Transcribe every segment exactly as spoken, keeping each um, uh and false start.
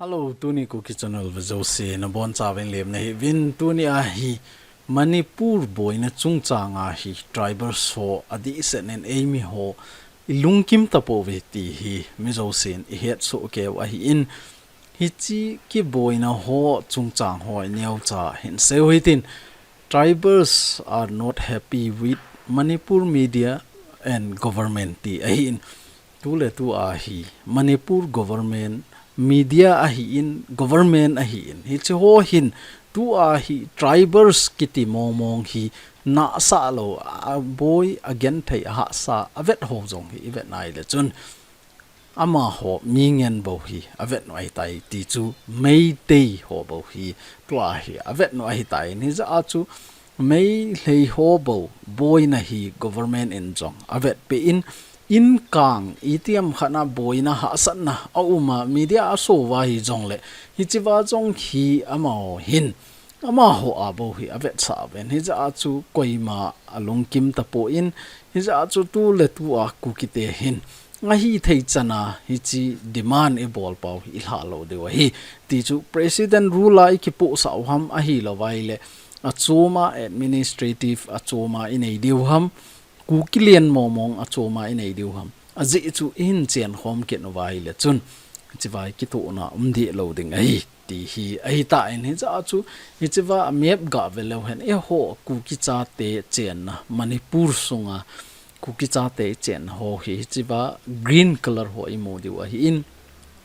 Hello, tuni Kuki Channel vea jouse nabonchauvin lemna hiuvin. Tuni a hi Manipur boina chungchang a hi tribals ho adehset in eimi ho ilungkim tapouve ti hi mi jousen ihetsoh keiyu ahin, hiche kiboina ho chungchang ho ineocha hin seiyu hitin. Tribals are not happy with Manipur media and government ti ahin. Tuletu a hi Manipur government, media ahin, government ahin, hiche ho hin tua hi tribals kiti mongmong hi nahsah lou, aboi, agenthei, ahahsa avet ho jong hi ivet nai le chun, amaho mi ngen bou hi avet u ahitai ti chu Meitei ho bou hi tua hi avet u ahitai. Hijeh a chu Meitei ho bou boina hi government in jong avetpeh in, inkang itiham khat a boina hahsatna aum a media a asouva hijongle, hichea jong hi amaho hin, amaho a bou hi avetsah uvin. Hijeh a chu koima alungkim tapon, hijeh a chu tuletu a Kukite hin ahithei chan a hiche demand ibol pau hi ilha lou diu ahi. Ti chu President rule a ikipohsah u ham ahilouva ahile, achom a administrative achom a inei diu ham, Kukiland mongmong achom a inei diu ham. Ajeh chu ihin chenkhom kit uva ahile chun, hichea kitohna umdeh lou ding ahi. Ti hi ahitan, hijeh a chu, hichea map gave leu hen, eiho Kuki chate chenna, Manipur sunga Kuki chate chenna ho hi, hichea green color ho imu diu ahin,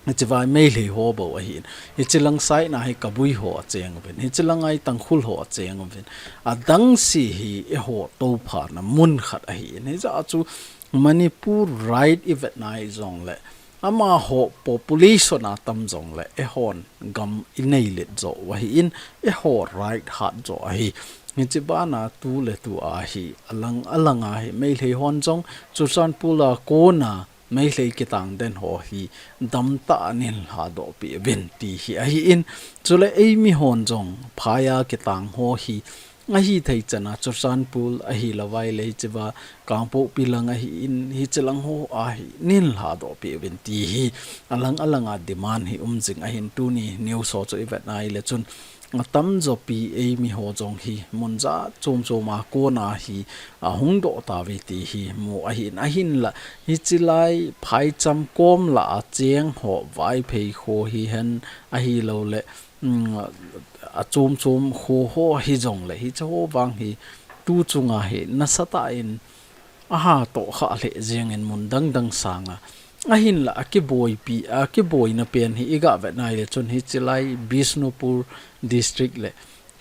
hichea Meitei ho bou ahin, hichelang side na hi Kabui ho acheng uvin, hichelang a hi Tangkhul ho acheng uvin, adang se hi eiho touphana mun khat ahin, hijeh a chu Manipur right ivet nai jongle, amaho population a tam jongle, eihon gam inei let joh u ahin, eiho right hat joh ahi. Hiche bana tuletu a hi, alang alang a hi, Meitei hon jong, Churachandpur a kona, Meitei kitang den ho hi, damtah a ahin lhadoh peh uvin ti hi ahin, chule eimi hon jong, phai a kitang ho hi, ahithei chan a Churachandpur ahilouva ahile hichea Kangpokpi lang ahin, hichelang ho a hi ahin lhadoh peh uvin ti hi alang alang a demand hi um jing ahin, tuni news ho chu ivet nai le chun atamjo pi eimi ho jong hi mun jat chom chom a kona hi ahung doh tauve ti hi mu ahin, ahinla hiche lai phaicham kom lah a cheng ho Vaiphei kho hihen ahilouleh, um, achom chom kho ho hijongle, hiche ho vang hi tu chunga hi nasatah in ahatoh khah lheh jeng in mun dang dang sanga. Ahinla akiboipi, akiboina pen hi igavet nai le chun hiche lai Bishnupur district le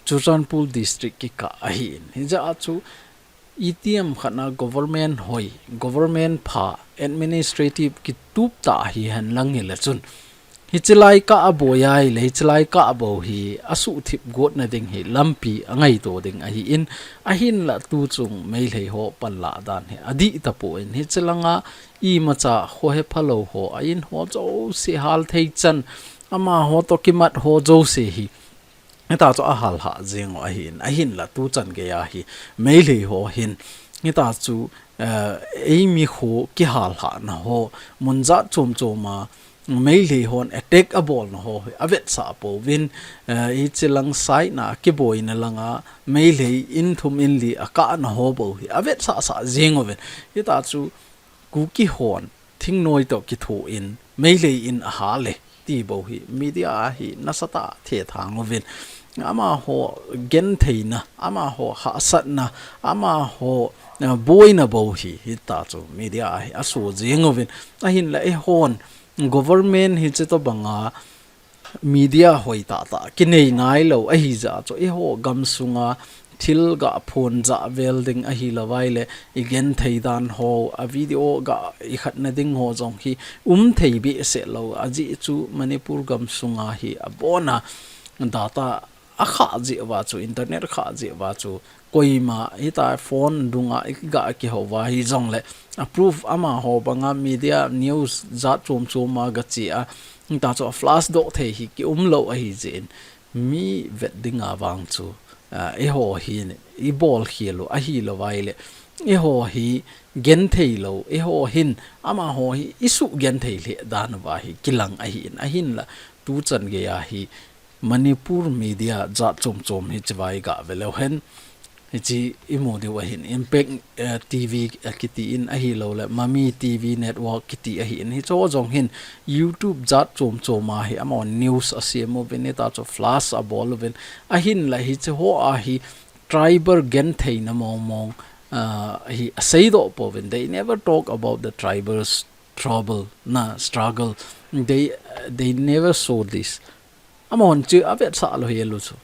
Churachandpur district kikah ahin. Hijeh a chu itiham khat a government hoi, government pha, administrative kitup tah hihen lang hile chun, hiche lai kah a boi ahile, hiche lai kah bou hi asuhthip gotna ding hi lampi angaito ding ahin, ahinla tu chung Meitei ho panlah dan hi adih tapon, hiche langa imacha kho hephalou ho, a in ho jouse hal thei chan, amaho toh kimat ho jouse hi, hita chu ahal hah jeng u ahin, ahinla tu chan gei a hi, Meitei ho hin, hita chu, eh, eimi kho kihal hahna ho, mun jat chom chom a, Meitei hon attack abolna ho hi avetsah pouvin, eh, hiche lang side na kiboina langa, Meitei in thum in li akahna ho bou hi avetsah sah jeng uvin. Hita chu Kuki hon thingnoi toh kithoin, Meitei in ahal e ti bou hi media a hi nasatah a thethang uvin. Amaho gentheina, amaho hahsatna, amaho, eh, boina bou hi, hita chu media a hi aso jeng uvin. Ahinla eihon government hiche tobanga media hoi tah tah kinei nailou ahijeh a chu eiho gamsunga thil ga phonjah vel ding ahilouva ahile, igenthei dan ho, a video ga ikhatna ding ho jong hi umthei behseh lou. Ajeh chu Manipur gamsunga hi abona data akhah jeh uva chu, internet khah jeh uva chu, koima hita phone dunga iga kihou uva hijongle, a proof amaho banga media news jat chom chom a gache a, hita chu a flash doh thei hi kiumlou ahijeh in, mi vet dinga vang chu, ah, eiho hi ibol khel u ahilouva ahile, eiho hi genthei lou, eiho hin amaho hi isuh genthei lheh dan uva hi kilang ahin, ahinla tuchan geiya hi Manipur media jat chom chom hi chivai ga veleu hen. Hichi imu diu ahin Impact, eh, T V, eh, kiti in ahilouleh Mami T V Network kiti ahin. Hicho jong hin YouTube jat chom chom a hi amahon news asem uvin, hitachu flash abol uvin. Ahinla hichi ho a hi tribal gentheina mong mong, ah, hi aseidoh pouvin. They never talk about the tribals' trouble, na struggle. They, they never show this. Amahon chu avetsah lou hilu chu.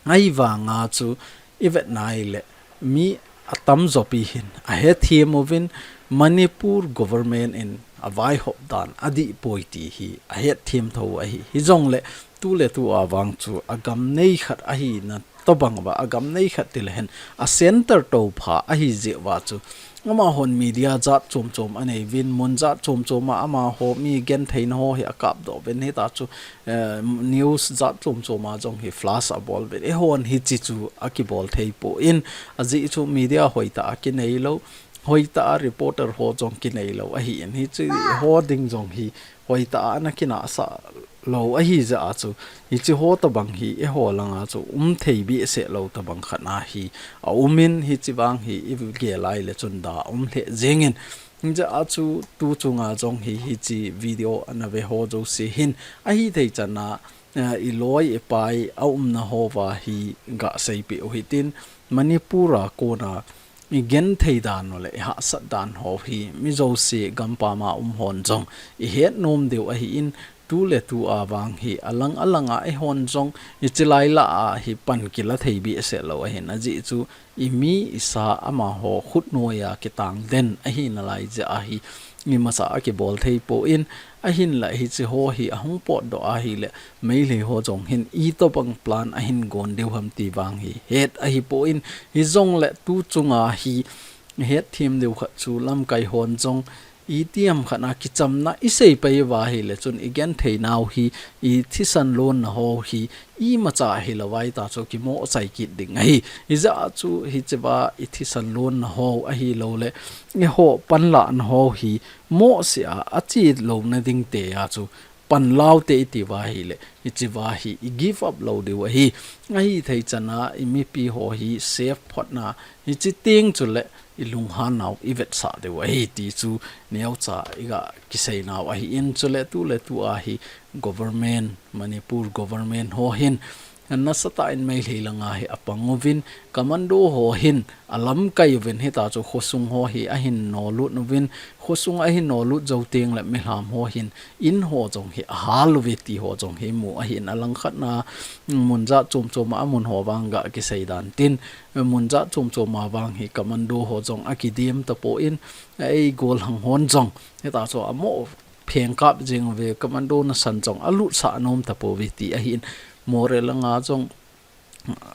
Ahivanga chu ivet nai le mi atamjo pi hin ahethem uvin Manipur government in avaihop dan adih poi ti hi ahethem tho ahi. Hijongle tuletu a vang chu agam nei khat ahina tobang uva, agam nei khat tile hen a center toh pha ahi jeh uva chu amahon media jat chom chom anei uvin, mun jat chom chom a amaho mi gentheina ho hi akapdoh uvin, hitachu, eh, news jat chom chom a jong hi flash abol uvin. Eihon hichi chu akibol thei poi, ajeh chu media hoitah a kinei lou, hoitah a reporter ho jong kinei lou ahin, hichi ho ding jong hi hoitah a ana kinahsah lou ahi jeh a chu, hichi ho tobang hi eiho langa chu um thei behseh lou tobang khat ana hi aumin, hichi vang hi igel lai le chun da um lheh jengin. Hijeh a chu tu chunga jong hi hichi video ana ve ho jouse hin ahithei chan a, eh, iloi ipai aumna houva hi gaseipeh u hitin, Manipur a kona igenthei dan u le ihahsat dan ho hi mi jouse gampam a um hon jong ihet nom diu ahin, tuletu a vang hi alang alang a eihon jong hichi lai lah a hi pan kila thei behseh lou ahin, ajeh chu imi isa amaho khutnoiya kitang den ahi nalai jeh a hi imacha akibol thei poi, ahinla hichi ho hi ahung potdoh ahile Meitei ho jong hin itobang plan ahin gon diu ham ti vang hi het ahipoi, hijongle tu chunga hi hetthem diu khat chu lamkai hon jong itiham khat a kichamna isei pai uva ahile chun igenthei nau hi, ithisan lonna ho hi imacha hilou vai ta chu kimohsai kit ding ahi. Hijeh a chu hichi va ithisan lonna ho ahilouleh eiho panlahna ho hi mohseh a ache louna ding tia chu panla u te iti uva ahile, hichi va hi igive up lou diu ahi. Ahithei chan a imipi ho hi safe photna, hichi teng chule ilunghan nau ivetsah diu ahi ti chu neocha iga kisei nau ahin, chule tuletu a hi government, Manipur government ho hin nasatah in Meitei langa hi apang uvin, commando ho hin alamkai uvin, hitachu khosung ho hi ahin nolut uvin, khosung ahin nolut jou teng le milham ho hin in ho jong hi ahal uve ti ho jong hi mu ahin, alangkhat na mun jat chom chom a mun ho vang ga kisei dan tin, mun jat chom chom a vang hi commando ho jong akidem tapon, eigol hang hon jong hitachu amo pheng kap jeng uve, commando nasan jong alutsah nom tapouve ti ahin, Moreh langa jong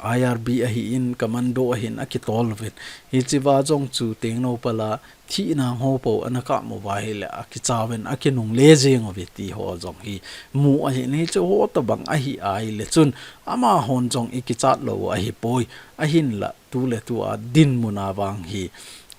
I R B ahin, commando ahin akitol uvin. Hichi va jong chu tengno pala thina ho po ana kap mo uva ahile akicha uvin akinungle jeng uve ti ho jong hi mu ahin, hichi ho tobang ahi ahile chun amahon jong ikichat lou ahipoi, ahinla tuletu a dinmun a vang hi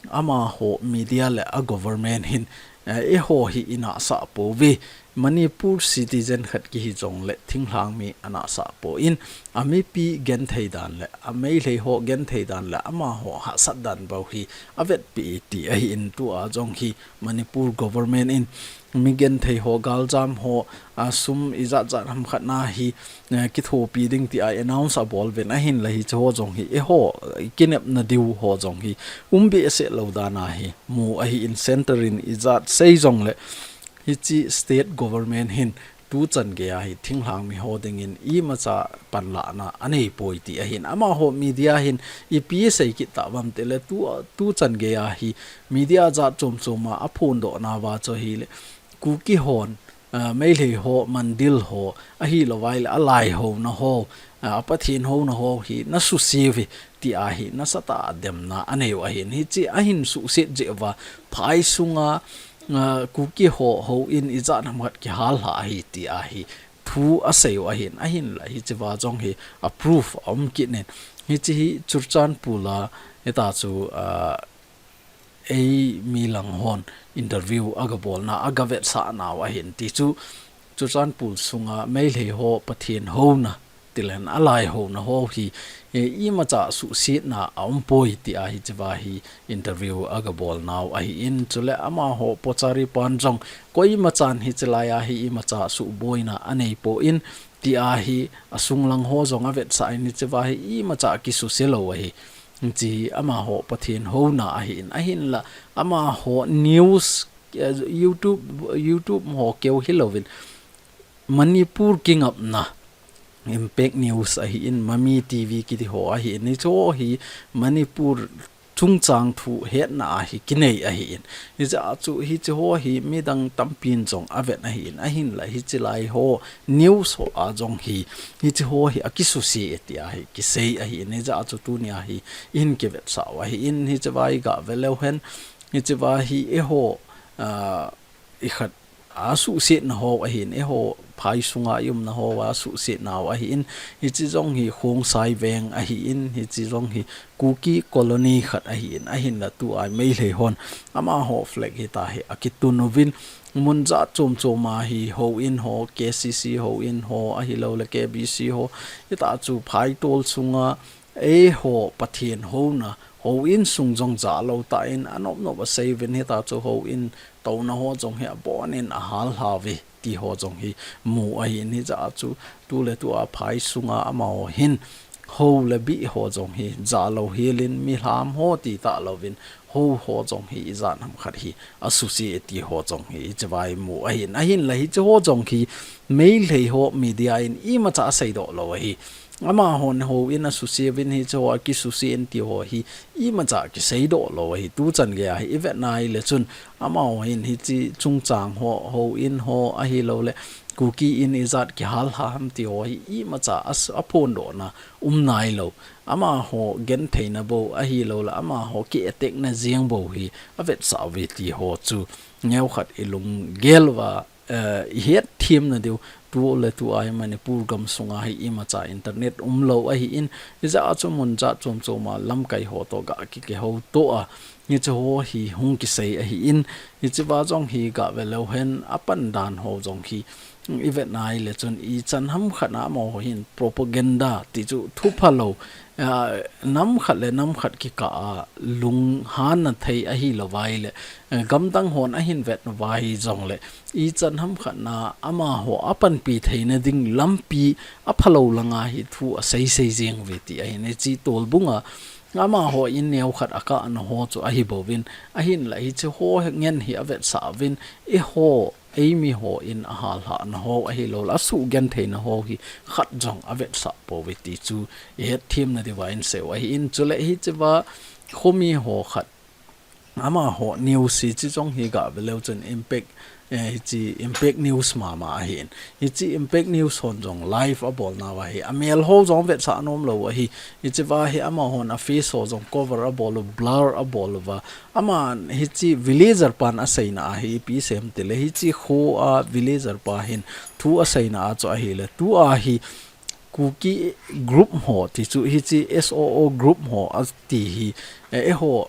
amaho media le a government hin, eh, eiho hi inahsah pouve. Manipur citizen khat kihi jongle thinglhang mi anahsah pon, amipi genthei dan le, a Meitei ho genthei dan le, amaho hahsat dan bou hi avetpi ti ahin, tua jong hi Manipur government in mi genthei ho, galjam ho, a sum ijat jat ham khat na hi, eh, kithopi ding tia announce abol uvin, ahinla hichi ho jong hi eiho kinepna diu ho jong hi um behseh lou dan ahi mu ahin, center in ijat sei jongle hichi state government hin tuchan geiya hi thinglhang mi ho dingin imacha panlahna anei poi ti ahin, amaho media hin ipi asei kit ta uvem tile tu, tuchan geiya hi media jat chom chom a aphondoh nauva chu ahile Kuki hon, ah, Meitei ho mandal ho ahilou vai le alai houna ho, ah, Pathen houna ho hi nasuse uve tia hi nasatah a demna anei u ahin, hichi ahin suhset jeh uva phai sunga, ah, Kuki ho houin ijat ham khat kihal lha ahi tia hi thu asei u ahin, ahinla hichi va jong hi a proof aum kit in, hichi hi Churachandpur a hitachu, ah, eimi lang hon interview aga bolna, aga vetsah nau ahin ti chu Churachandpur sunga Meitei ho Pathen houna, tilen alai houna ho hi, e, imacha suhsetna aumpoi tia hichea hi interview agabolnau ahin, chule amaho Pochari pan jong koimachan hichelaia hi imacha suhboina aneipon, tia hi asunglang ho jong avetsah in hichea hi imacha kisuse lou ahi. Hiche amaho Pathen houna ahin, ahinla amaho news, eh, YouTube, YouTube ho keu hilouvin Manipur kingapna Impact News ahin, Mami T V kiti ho ahin, hicheho hi Manipur chungchang thu hetna ahi kinei ahin. Hichea chu hicheho hi midang tampin jong avet ahin, ahinla hichelai ho news ho a jong hi, hicheho hi akisuse e tia hi kisei ahin, hichea chu tunia hi ihin kivetsah u ahin, hichea hi gave leu hen, hichea hi eiho, ah, ikhat asuhsetna ho ahin, eiho phai sunga iumna ho asuhsetnau ahin, hiche jong hi Khongsai Veng ahin, hiche jong hi Kuki colony khat ahin, ahinla tua Meitei hon amaho flag hitia hi akitun uvin, mun jat chom choma hi houin ho, K C C houin ho, ahilouleh K B C ho, hitia chu phaitol sunga eiho Pathen houna, houin sung jong jalou tan anop nop asei uvin, hitia chu houin touna ho jong hi abonin ahal lha uve ti ho jong hi mu ahin, hichea chu tuletua phai sunga amaho hin hou le bih ho jong hi jalou helin, milham ho ti talouvin hou ho jong hi ijat ham khat hi asuse e ti ho jong hi hichea hi mu ahin, ahinla hicheho jong hi Meitei ho media in imacha aseidoh lou ahi. Amahon houin asuse uvin hicheho akisuse in ti ho hi imacha kiseidoh lou ahi. Tuchan geia hi ivet nai le chun amaho hin hiche chungchang ho, houin ho ahilouleh Kuki in ijat kihal lha ham ti ho hi imacha as-, aphondohna um nailou. Amaho gentheina bou ahilouleh amaho ki-attack na jeng bou hi avetsah uve ti ho chu neokhat ilunggel uva, eh, ihet themna diu, tuletua hi Manipur gam sunga hi imacha internet umlou ahin, hijeh a chu mun jat chom choma lamkai ho toh ga ki, kihouto a, hicheho hi hung kisei ahin, hichea jong hi gave leu hen apan dan ho jong hi ivet nai le chun ichan ham khat a amaho hin propaganda ti chu thu phalou, ah, nam khat le nam khat kikah a lunghanna thei ahilou vai le, eh, gamdang hon ahin vet uva hijongle, ichan ham khat a amaho apanpi theina ding lampi aphalou langa hi thu asei sei jeng uve ti ahin, hiche tolbunga amaho in neokhat akahna ho chu ahi bouvin, ahinla hicheho ngen hi avetsah uvin, eiho, eimi hon ahal lhahna ho ahilouleh asugentheina ho hi khat jong avetsah pouve ti chu ihet themna diuva inseiu ahin, chule hichea khomi ho khat amaho news hiche jong hi gave leu chun Impact, eh, hiche Impact News mama ahin. Hiche Impact News hon jong live abolnauva hi amel ho jong vetsah nomlou ahi. Hichea hi amahon a face ho jong cover abol u, blur abol uva. Aman hiche villager pan aseina a hi ipi asei em tile, hiche kho a villager pa hin thu aseina a chu ahile, tua hi Kuki group ho ti chu hiche S O O group ho ati hi, eh, eiho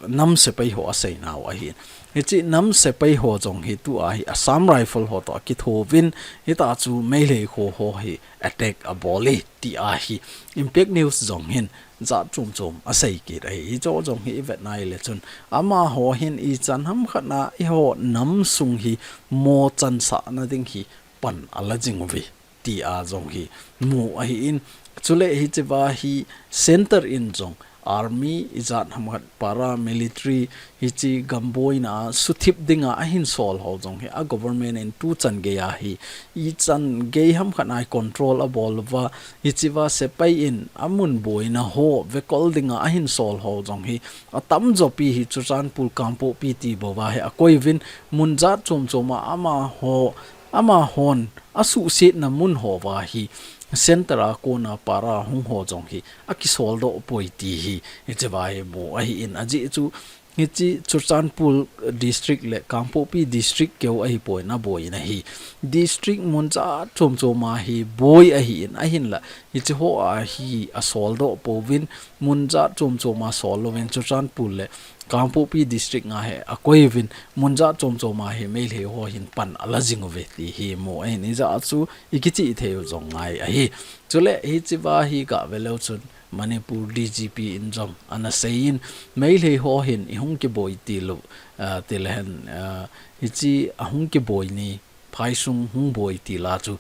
nam sepai ho aseinau ahin. Hiche nam sepai ho jong hi tua hi Assam Rifle ho toh akithouvin, hitia chu Meitei kho ho hi attack abol e tia hi Impact News jong hin jat chom chom asei kit ahi. Hicheho jong hi ivet nai le chun amaho hin ichan ham khat a eiho nam sung hi mo chansahna ding hi pan ala jing uve tia jong hi mu ahin, chule hichea hi center in jong army ijat ham khat, paramilitary, hiche gamboina a suthip dinga ahin sol ho jong hi a government in tuchan geia hi ichan gei ham khat a hi control abol uva, hichea sepai in amun boina ho vekol dinga ahin sol ho jong hi atamjo pi hi Churachandpur, Kangpokpi ti bouva hi akoiuvin, mun jat chom choma amaho, amahon asuhsetna mun houva hi center a kona para hung ho jong hi akisoldoh poi ti hi hichea hi mu ahin, ajeh chu hiche Churachandpur district le Kangpokpi district keu ahipoi, aboina hi district mun jat chom choma hi boi ahin, ahinla hicheho a hi asoldoh pouvin, mun jat chom choma sol louvin Churachandpur le Kangpokpi district nga hi akoi uvin, mun jat chom chom a hi Meitei ho hin pan ala jing uve ti hi mu ahin, ijat chu ikichih thei u jong ngai ahi. Chule hiche va hi gah ve leu chun Manipur D G P in jong ana sei in, Meitei ho hin ihung kiboi ti lou, ah, ti le hen, ah, hiche ahung kiboi ni phaisung hung boi ti la chu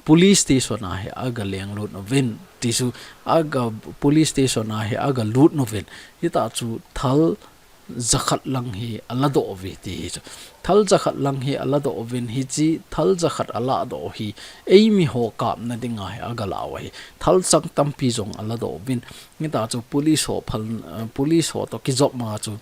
police station a hi aga leng lut uvin, ti chu aga police station a hi aga lut uvin, hita chu thal jakhat lang hi ala doh uve ti hi chu. Thal jakhat lang hi ala doh uvin, hiche thal jakhat ala doh hi eimi ho kapna dinga hi aga la u ahi. Thal chang tampi jong ala doh uvin, hita chu police ho phal, eh, police ho to kijop ma chu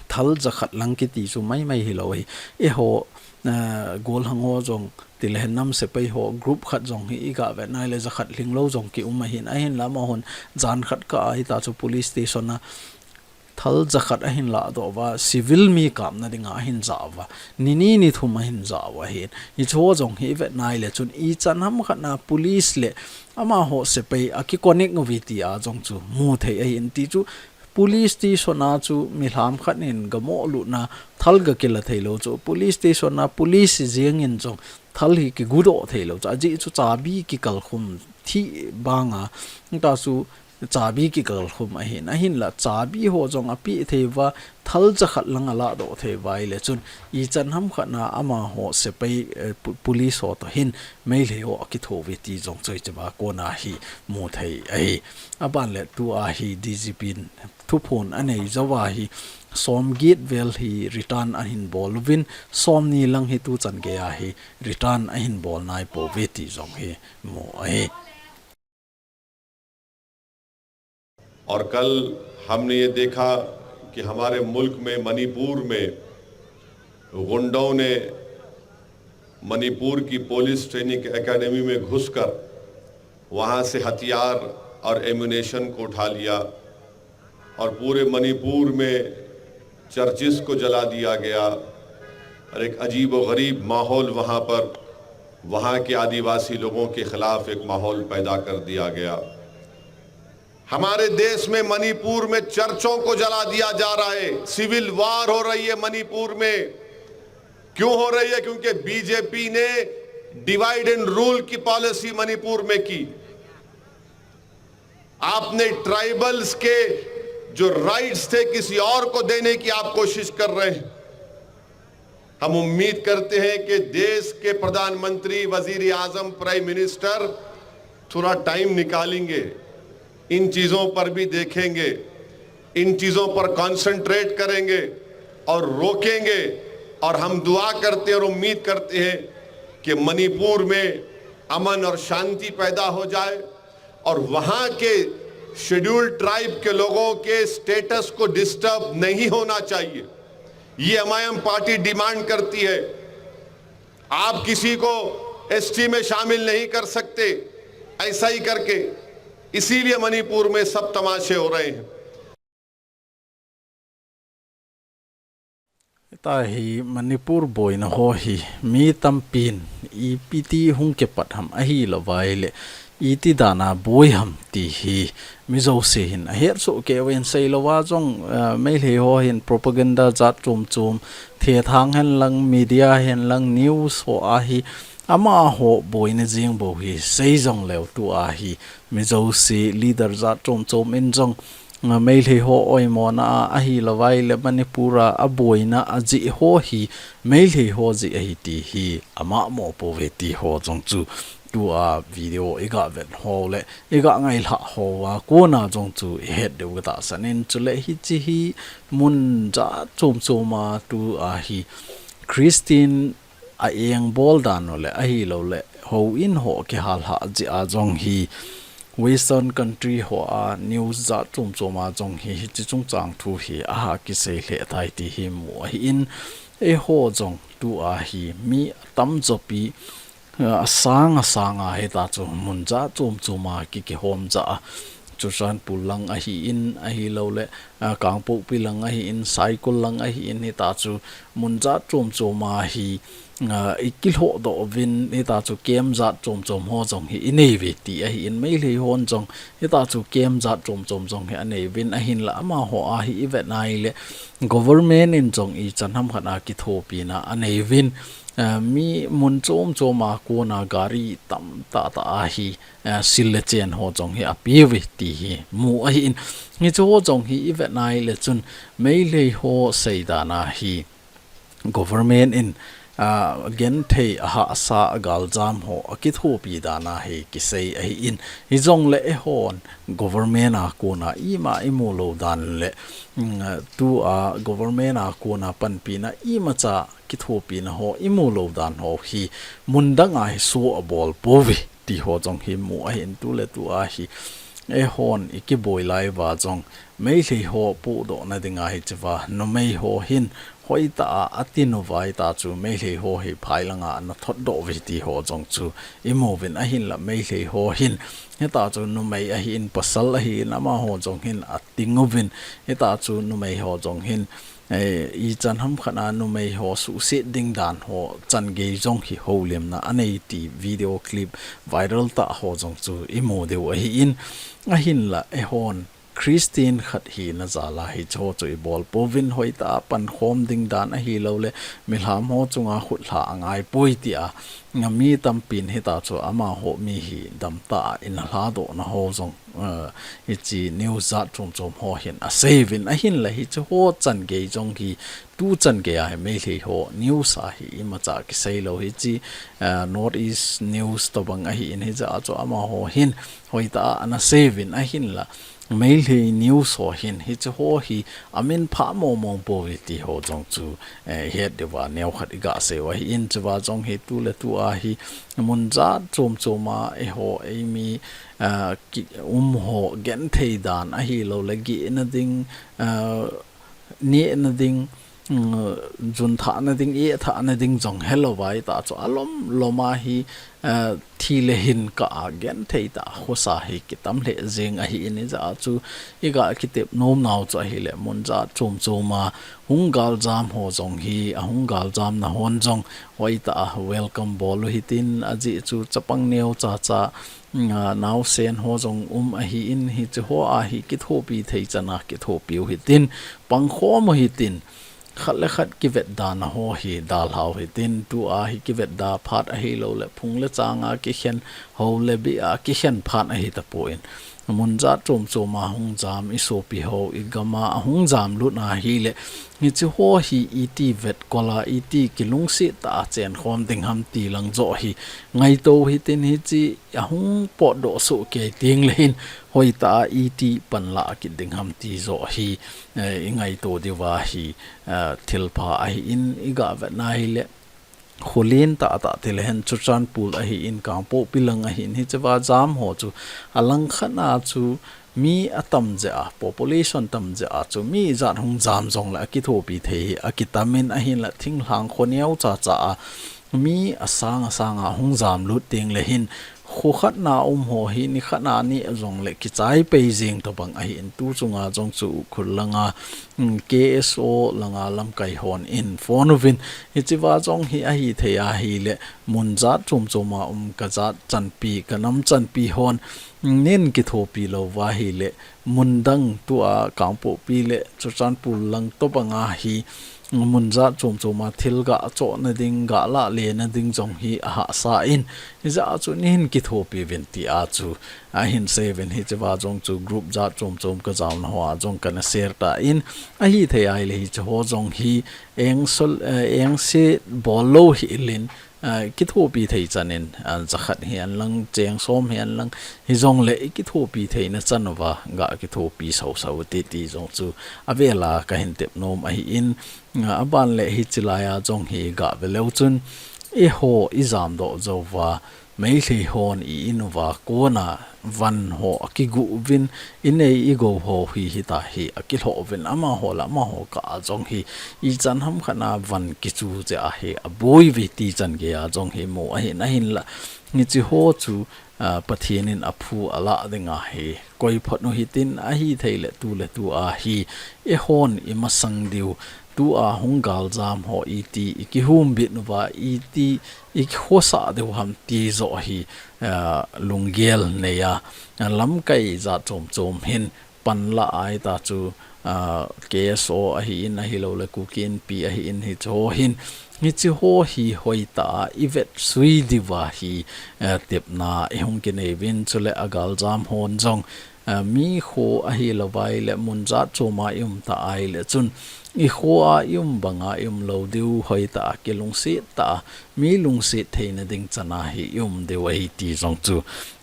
thal jakhat lang kiti chu maimai hilou ahi. Eiho, eh, golhang ho jong ti le hen nam sepai ho group khat jong hi igah ve nai le jakhat lhinglou jong ki um ahin, ahinla amahon jan khat kah a hita chu police station a thal jakhat ahin ladoh uva, civil mi kapna dinga ahin jah uva, ni ni ni thum ahin jah uva ahin. Hiche ho jong hi ive nai le chun ichan ham khat na police le amaho sepai aki connect uve ti a jong chu mu thei ahin, ti chu police station a chu milham khat in gamo lutna thal ga kila thei lou chu, police station a police jeng in jong thal hi kigu doh thei lou chu, ajeh chu chabi kikal khum thi banga, ta chu chabi kikal khum ahin, ahinla chabi ho jong api thei uva, thal jakhat lang ala doh thei uva ahile chun ichan ham khat na amaho sepai, eh, pu-, police ho to hin Meitei ho akitho uve ti jong chu hiche va kona hi mu thei ahi. Aban le tua hi D G P in thuphon anei jou a hi, som get vel hi return ahin bol uvin, som ni lang hi tuchan gei a hi return ahin bol nai pouve ti jong hi mu ahi. और कल हमने ये देखा कि हमारे मुल्क में, मणिपुर में गुंडों ने मणिपुर की पुलिस ट्रेनिंग एकेडमी में घुसकर वहाँ से हथियार और एम्युनिशन को उठा लिया और पूरे मणिपुर में चर्चेस को जला दिया गया और एक अजीब व गरीब माहौल वहाँ पर, वहाँ के आदिवासी लोगों के खिलाफ एक माहौल पैदा कर दिया गया। हमारे देश में, मणिपुर में चर्चों को जला दिया जा रहा है, सिविल वॉर हो रही है मणिपुर में। क्यों हो रही है? क्योंकि बीजेपी ने डिवाइड एंड रूल की पॉलिसी मणिपुर में की। आपने ट्राइबल्स के जो राइट्स थे, किसी और को देने की आप कोशिश कर रहे हैं। हम उम्मीद करते हैं कि देश के प्रधानमंत्री, वजीर आजम, प्राइम मिनिस्टर थोड़ा टाइम निकालेंगे, इन चीज़ों पर भी देखेंगे, इन चीज़ों पर कॉन्सेंट्रेट करेंगे और रोकेंगे। और हम दुआ करते हैं और उम्मीद करते हैं कि मणिपुर में अमन और शांति पैदा हो जाए और वहाँ के शेड्यूल्ड ट्राइब के लोगों के स्टेटस को डिस्टर्ब नहीं होना चाहिए। ये एमआईएम पार्टी डिमांड करती है। आप किसी को एसटी में शामिल नहीं कर सकते, ऐसा ही करके, इसीलिए मणिपुर में सब तमाशे हो रहे हैं। Hita hi Manipur boina ho hi mi tampin ipi ti hung kipat ham, ahilouva ahile iti dan a boi ham ti hi mi jouse hin ahet soh kei uvin, seilouva jong, eh, Meitei ho hin propaganda jat chom chom, thethang hen lang, media hen lang, news ho a hi amaho boina jeng bou hi sei jong leu, tua hi mi jouse, leader jat chom chom in jong, eh, Meitei ho oimona a, ahilouva ahile Manipur a aboina ajeh ho hi Meitei ho jeh ahi ti hi ama mo pouve ti ho jong chu tua video iga vet ho le iga ngailhah ho a kona jong chu ihet diu katahsan in, chule hiche hi mun jat chom chom a tua hi Christian a engbol dan u le ahilouleh houin ho kihal hah jeh a jong hi Western country ho a news jat chom chom a jong hi hiche chungchang thu hi aha kisei lheh tai ti hi mu ahin, eiho jong tua hi mi atamjo pi, eh, asang asang a hita chu mun jat chom chom a ki kihom jah a, Churachandpur lang ahin, ahilouleh, ah, Kangpokpi lang ahin, Saikul lang ahin, hita chu mun jat chom chom a hi ah, i kilhoh doh uvin, hita chu camp jat chom chom ho jong hi i nei uve ti ahi in, Meitei hon jong hita chu camp jat chom chom jong hi a nei uvin, ahinla amaho a hi i vet nai le government in jong ichan ham khat a kithopina a nei uvin, ah, mi mun chom chom a kona gari tam tah tah a hi, ah, sil le chen ho jong hi a pe uve ti hi mu ahi in, hichu ho jong hi i vet nai le chun Meitei ho seidan a hi government in, ah, genthei a hahsa a galjam ho a kithopi dan a hi kisei ahi in, hijongle eihon government a kona ima i mu lou dan le, mm, tua government a kona panpina imacha kithopina ho i mu lou dan ho hi mun dang a hi show a bol pouve ti ho jong hi mu ahi in, tu le tu a hi eihon i kiboi lai uva jong Meitei ho pudoh na ding a hichea numei ho hin hoitah a a tin uva hita chu Meitei ho hi phai lang a ana thot doh uve ti ho jong chu i mu uvin, ahinla Meitei ho hin hita chu numei ahi in pasal ahi in amaho jong hin a ting uvin, hita chu numei ho jong hin, eh, ichan ham khat a numei ho suhset ding dan ho chan gei jong hi houlimna a nei ti video clip viral tah ho jong chu i mu diu ahi in, ahinla eihon Christian khat hina jal a hichu ho chu i bol pouvin, hoitah a pankhom ding dan ahi lou le milham ho chunga khut lha a ngai poi ti a, nga mi tampin hita chu amaho mi hi dam tah a i na lha doh na ho jong, eh, hichi news jat chom chom ho hin a sei uvin, ahinla hichu ho chan gei jong hi tu chan gei a hi Meitei ho news a hi imacha kisei lou hichi, eh, North East News tobang ahi in, hijeh a chu amaho hin hoitah a ana sei uvin, ahinla Meitei news ho hin hichu ho hi a min pha mong mong pouve ti ho jong chu, eh, het diu va neo khat i ga sei u ahi in, chua jong hi tu le tu a hi mun jat chom chom a eiho eimi, eh, ki um ho genthei dan ahi lou le geh na ding, eh, neh na ding, mm, jun thah na ding, eh thah na ding jong helou vai ta chu alom lom a hi, eh, thi le hin kah a genthei tah a khosa hi kitam lheh jeng ahi in, hijeh a chu i ga kitep nom nau chu ahi le mun jat chom chom a hung galjam ho jong hi, a hung galjam na hon jong hoitah a welcome bol u hitin, ajeh chu chapang neo cha cha, mm, a, naosen ho jong um ahi in, hichu ho a hi kithopi thei chan a kithopi u hitin, pangkhom u hitin, khat le khat kivetda na ho hi dalha u hitin, tu a hi kivetda phat ahi lou le phung le chang a kikhen, hou le bih a kikhen phat ahi tapon, mun jat chom chom a hung jam i sopi ho, i gam a hung jam lut na hi le, hichu ho hi iti vetkol a, iti kilungset tah a chen khom ding ham ti lang joh hi ngaito u hitin, hichi a hung potdoh soh kei teng le hin hoitah a iti panla kit ding ham ti joh hi, eh, i ngaito diu va hi, eh, thil pha ahi in, i ga vet na hi le kho len tah tah ti le hin Churachandpur ahi in, Kangpokpi lang ahi in, hichea jam ho chu a lang khat a chu mi a tam jeh a, population tam jeh a chu mi jat hung jam jong le a kithopi thei hi a kitam in, ahinla thinglhang kho neo cha cha a mi a sang a sang a hung jam lut teng le hin, kho khat na um ho hi ni khat na ni a jong le kichai pei jeng tobang ahi in, tu chunga jong chu Ukhrul lang a, mm, K S O lang a lamkai hon in phone uvin, hichea jong hi ahi thei ahi le mun jat chom chom a um ka jat chanpi, ka nam chanpi hon, mm, nin kithopi lou va hi le mun dang tu a Kangpokpi le Churachandpur lang tobang a hi mun jat chom chom a thil ga choh na ding, ga la le na ding jong hi a hahsa in, hijeh a chu nei hin kithopi uvin ti a chu a hin sei uvin, hichea jong chu group jat chom chom ka jao na ho a jong kana share ta in, ahi thei ahi le hichu ho jong hi engsol, eh, engse bol lou hih in, eh, kithopi thei chan in, ah, jakhat hihen lang, cheng som hihen lang, hijong le i kithopi thei na chan uva ga kithopi sau sau u hite ti jong chu a vel a ka hin tep nom ahi in, ah, a ban le hichi lai a jong hi ga ve leu chun, eiho i jam doh jou va, Meitei hon i in uva kona van ho a kigu uvin, i nei i gou ho hi hita hi a kilhoh uvin, amaho le amaho kah a jong hi ichan ham khat na van kichu jeh a hi a boi uve ti chan gei a jong hi mu ahi in, ahinla hichi ho chu, ah, Pathen in a phu a lah ding a hi koi phot u hitin, ahi thei le tu le tu a hi eihon i masang diu Tua hung galjam ho iti i kihumbit uva iti i kihosah diu ham ti joh hi, ah, lunggel nei a, ah, lamkai jat chom chom hin panla ahi ta chu, ah, K S O ahi in ahilou le Kuki Inpi ahi in hiche ho hin, hiche ho hi hoitah a i vetsui diuva hi, ah, tepna i hung kinei uvin chule a galjam hon jong, ah, mi kho ahilou vai le mun jat chom a i um ta ahi le chun i kho a i um banga i um lou diu hoitah a kilungset tah a mi lungset theina ding chan a hi i um diu ahi ti jong chu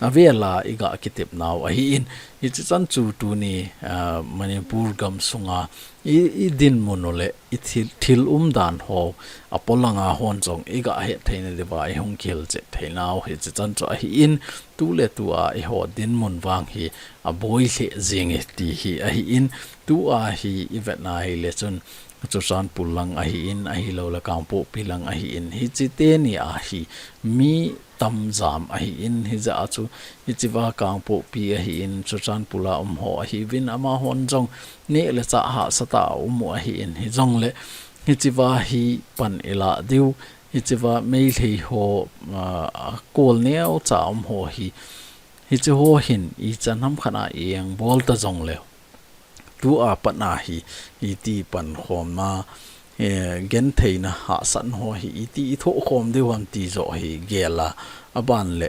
avel a i ga kitep nau ahi in, hiche chan chu tuni, ah, Manipur gam sunga i, i dinmun u le i thil, thil umdan ho a polang a hon jong i ga het theina diuva i hung kihil chet thei nau hiche chan chu ahi in, tu le tu a i ho dinmun vang hi a boi lheh jing e ti hi ahi in, tua hi i vet na hi le chun Churachandpur lang ahi in ahilou le Kangpokpi lang ahi in, hiche teni a hi mi tam jam ahi in, hijeh a chu hiche va Kangpokpi ahi in, Churachandpur a um ho ahi uvin, amahon jong neh le chah hahsa tah a um u ahi in, hijongle hiche va hi pan i la diu, hiche va Meitei ho, ah, a kol neocha um ho hi, hiche ho hin ichan ham khat a i engbol ta jongle tua pat a hi iti pankhom a, eh, gentheina hahsatna ho hi iti i thoh khom diu ham ti joh hi gel a, aban le,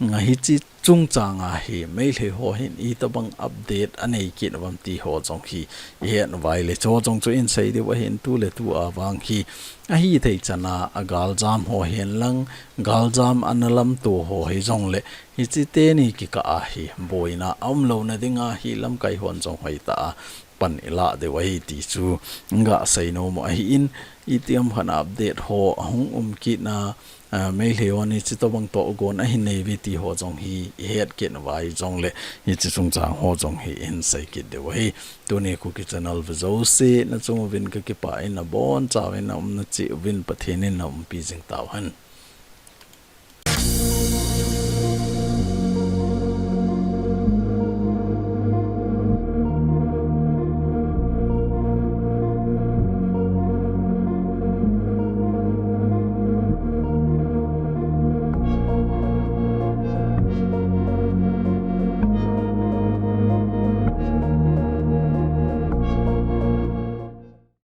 nga hiche chungchang a hi Meitei ho hin itobang update a nei kit uvam ti ho jong hi i het uva ahi le, chu jong chu in sei diu ahi in, tu le tu a vang hi ahithei chan a a galjam ho hen lang, galjam ana lamto ho hijongle hiche teni kikah a hi boina a um louna ding a hi lamkai hon jong hoitah a pan i la diu ahi ti chu ga sei nom u ahi in, iti ham khat a update ho a hung um kit na, ah, Meitei hon hiche tobang tohgon ahin nei uve ti ho jong hi i het kit uva ahi jongle, hiche chungchang ho jong hi in sei kit diu ahi. Tuni Kuki Channel ve jouse na chung uvin ka kipah in, na bonchauvin na umna cheh uvin Pathen in na umpi jing tauhen.